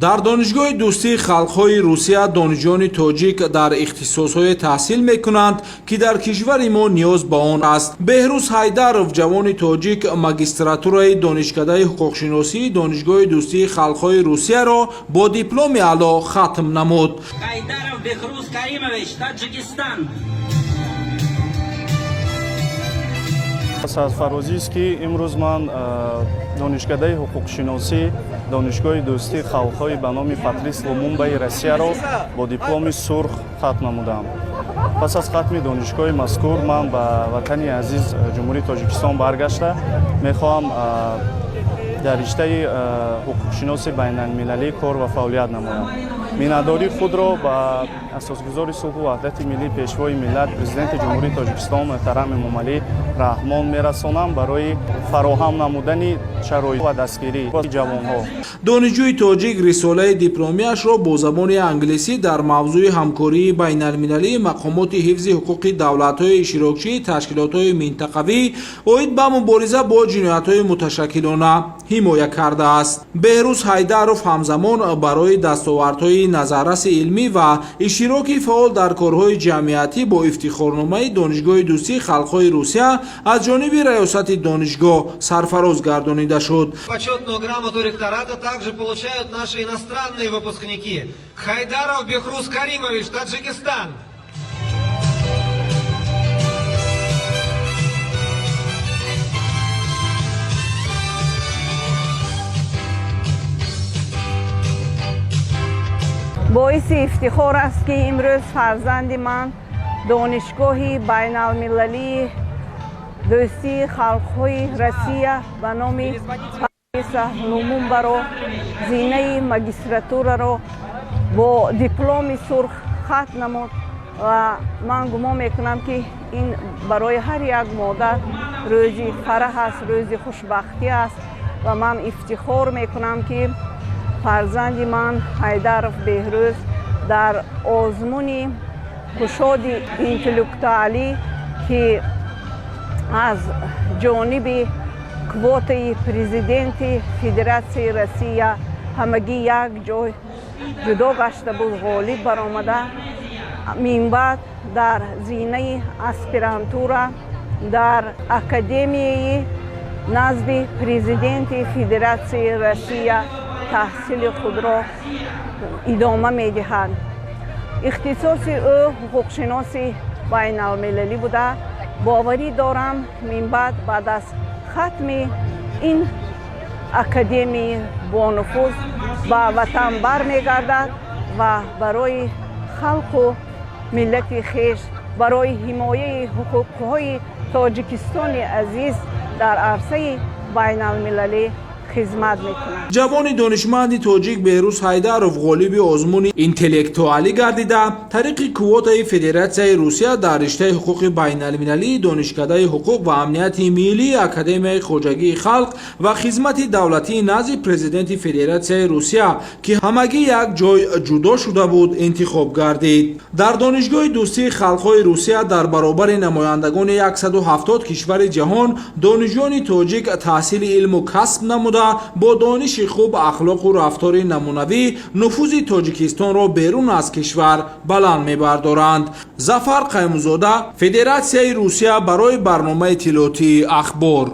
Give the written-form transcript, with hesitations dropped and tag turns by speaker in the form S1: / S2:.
S1: Дар Донишгоҳи дӯстии халқҳои Русия донишҷӯёни тоҷик дар ихтисосҳое таҳсил мекунанд, ки дар кишвари мо ниёз ба он аст. Беҳрӯз Ҳайдаров, ҷавони тоҷик, магистратураи Донишкадаи ҳуқуқшиносии Донишгоҳи дӯстии халқҳои Русияро бо дипломи аъло хатм намуд.
S2: Хайдаров Бехруз Каримович, Таджикистан.
S3: Сарфарозист, ки имрӯз ман Донишкадаи ҳуқуқшиносӣ Донишгоҳи дӯстии халқҳои ба номи Патрис Лумумбаи Россияро бо дипломи сурх хатм намудам. Пас аз хатми донишгоҳи мазкур ман ба ватани азиз, Ҷумҳурии Тоҷикистон, баргашта мехоҳам дар риштаи ҳуқуқшиноси байналмилалӣ кор ва фаъолият намоям. Миннатдории худро ба асосгузори сулҳу ваҳдати миллӣ, Пешвои миллат, Президенти Ҷумҳурии Тоҷикистон муҳтарам Эмомалӣ Раҳмон мерасонам барои фароҳам намудани шароит ва дастгирии ҷавонҳо.
S1: Донишҷӯи тоҷик рисолаи дипломияшро бо забони англисӣ дар мавзӯи ҳамкории байналмилалии мақомоти ҳифзи ҳуқуқи давлатҳои иштирокчии ташкилотҳои минтақавӣ оид ба мубориза бо ҷиноятҳои муташаккилона ҳимоя кардааст. Беҳрӯз Ҳайдаров ҳамзамон барои дастовардҳои назарраси илмӣ ва иштироки фаъол дар корҳои ҷамъиятӣ бо ифтихорномаи Донишгоҳи дӯстии халқҳои Русия аз ҷониби раёсати донишгоҳ сарфароз гардонида шуд.
S4: Почетную грамоту ректората также получают наши иностранные выпускники. Хайдаров Бехруз Каримович, Таджикистан.
S5: Боиси ифтихор аст, ки имрӯз фарзанди ман Донишгоҳи байналмилалии дӯстии халқҳои Россия ба номи Патриса Лумумбаро, зинаи магистратураро бо дипломи сурх хатм намуд ва ман гумон мекунам, ки ин барои ҳар як модар рӯзи фараҳ аст, рӯзи хушбахтӣ аст. Ва ман ифтихор мекунам, ки фарзанди ман Ҳайдаров Беҳрӯз дар озмуни кушоди интеллектуалӣ, ки аз ҷониби квотаи Президенти Федератсияи Россия ҳамагӣ як ҷой ҷудо гашта буд, ғолиб баромада, минбаъд дар зинаи аспирантура дар Академияи назди Президенти Федератсияи Россия таҳсили худро идома медиҳад. Ихтисоси ӯ ҳуқуқшиноси байналмилалӣ буда, боварӣ дорам, минбаъд, баъд аз хатми ин академияи бонуфуз, ба ватан бармегардад ва барои халқу миллати хеш, барои ҳимояи ҳуқуқҳои Тоҷикистони азиз дар арсаи байналмилалӣ хизмат мекунад.
S1: Ҷавони донишманди тоҷик Беҳрӯз Ҳайдаров ғолиби озмуни интеллектуалӣ гардида, тариқи квотаи Федератсияи Русия дар риштаи ҳуқуқи байналмилалии Донишкадаи ҳуқуқ ва амнияти миллии Академияи хоҷагии халқ ва хизмати давлатии назди Президенти Федератсияи Русия, ки ҳамагӣ як ҷой ҷудо шуда буд, интихоб гардид. Дар Донишгоҳи дӯстии халқҳои Русия дар баробари намояндагони 170 кишвари ҷаҳон донишҷӯёни тоҷик таҳсили илму касб намуда, бо дониши хуб, ахлоқу рафтори намунавӣ нуфузи Тоҷикистонро берун аз кишвар баланд мебардоранд. Зафар Қаймузода, Федератсияи Русия, барои барномаи иттилоотии Ахбор.